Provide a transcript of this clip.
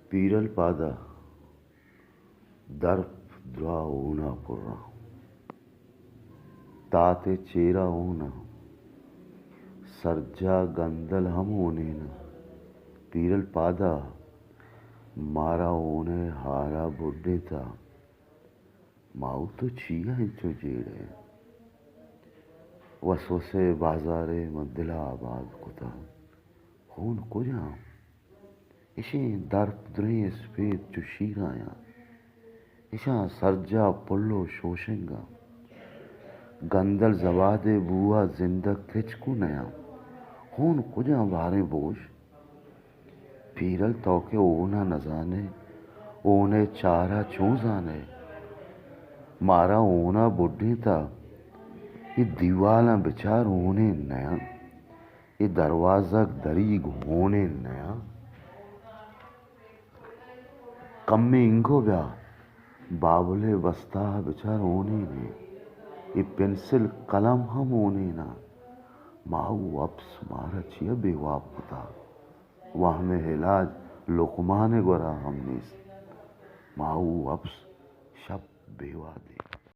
پیرل پادا درپ درا ہونا پرا، تاتے چیرا ہونا، سرجا گندل ہم ہونینا۔ پیرل پادا مارا ہونے ہارا بڈیتا۔ ماہو تو چیا انچو جیڑے؟ وسوسے بازارے من دلا آباد کتا۔ ہون کجام؟ اشیں درپ دریں اسپیت چو شیرایاں۔ اشاں سرجا پل و شوشنگاں۔ گندل زوادے بوا زندگ تچکو نیاں۔ ہون کجام باریں بوش؟ پیرل تو کہ اونا نزانے، اونے چارا چون زانے؟ مارا اونا بڈینتا، اے دیوالاں بچار اونے نیاں، اے دروازگ دریگ اونے نیاں۔ کمے انگو بیا، بابلے بستہ بچار اونے نے، اے پنسل قلم ہم اونے نا۔ ماہو اپس مارا چیا بے واب کتا؟ وہمے علاج لقمان ء گورا ہم نیست۔ ماہو اپس شپ بے وادے۔